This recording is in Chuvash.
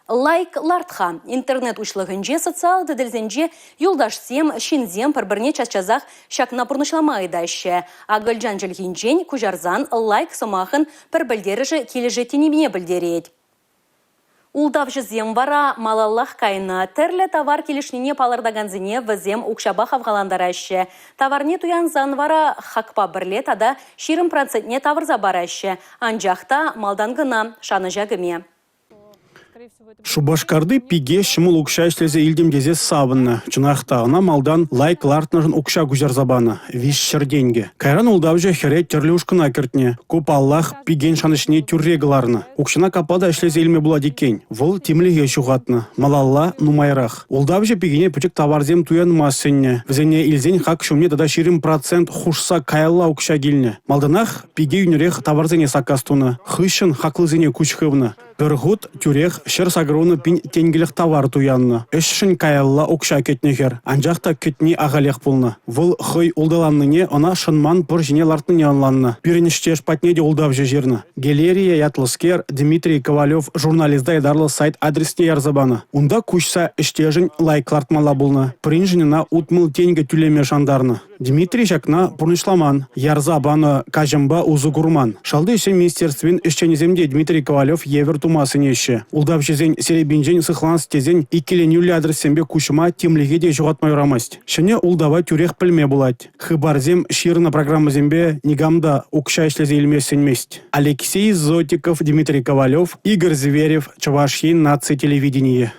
Лайк ларт-ха. Интернет уҫлӑхӗнче, социаллӑ тетелсенче юлташсем, ҫынсем пӗр-пӗрне час-часах ҫакна пурнӑҫлама ыйтаҫҫӗ. Акӑлчан чӗлхинчен куҫарсан лайк сӑмахӑн пӗр пӗлтерӗшӗ килӗшет тенине пӗлтерет. Ултавҫӑсем вара малаллах кайнӑ. Тӗрлӗ тавар килӗшнине палӑртакансене вӗсем укҫапа хавхалантараҫҫӗ. Таварне туянсан вара хакпа пӗрле тата 20 процентне тавӑрса параҫҫӗ. Анчах та малтан кӑна шанӑҫа кӗме. Шупашкарти пике ҫӑмӑл укҫа ӗҫлесе илтӗм тесе савӑннӑ. Чӑнах та, ӑна малтан лайк лартнӑшӑн укҫа куҫарса панӑ – 300 тенкӗ. Кайран ултавҫӑ хӗре тӗрлӗ ушкӑна кӗртнӗ. Ку, паллах, пикен шанӑҫне тӳрре кӑларнӑ. Укҫана капла та ӗҫлесе илме пулать иккен. Вӑл тимлӗхе ҫухатнӑ. Малалла нумайрах. Ултавҫӑ пикене пӗчӗк таварсем туянма сӗннӗ. Вӗсене илсен хак ҫумне тата 20 процент хушса каялла укҫа килнӗ. Малтанах пике йӳнӗрех таварсене саккас тунӑ. Хыҫҫӑн хаклисене куҫ хывнӑ. Пӗр хут тӳрех 180 пин тенкӗлӗх тавар туяннӑ. Ӗҫшӗн каялла укҫа кӗтнӗ хӗр. Анчах та кӗтни ахалех пулнӑ. Вӑл хӑй улталаннине, ӑна шӑнман пӑр ҫине лартнине ӑнланнӑ. Пирӗн ӗҫтеш патне те ултавҫӑ ҫырнӑ. Гелерия ятлӑскер Дмитрий Ковалев журналиста ятарлӑ сайт адресне ярса панӑ. Унта куҫса ӗҫтешӗн лайк лартмалла пулнӑ. Пӗриншӗн ӑна 60 тенкӗ тӳлеме шантарнӑ. Дмитрий ҫакна пурнӑҫламан, ярса панӑ каҫӑмпа усӑ курман. Шалти ӗҫсен министерствин ӗҫченӗсем те Дмитрий Ковалев евӗр тума сӗнеҫҫӗ. Ултавҫӑсен серепинчен сыхланас тесен иккӗленӳллӗ адрессемпе куҫма тимлӗхе те ҫухатма юрамасть. Ҫӗнӗ ултава тӳрех пӗлме пулать. Хыпарсем ҫырнӑ программӑсемпе никам та укҫа ӗҫлесе илме сӗнмест. Алексей Зотиков, Дмитрий Ковалев, Игорь Зверев, Чӑваш Ен наци телевиденийӗ.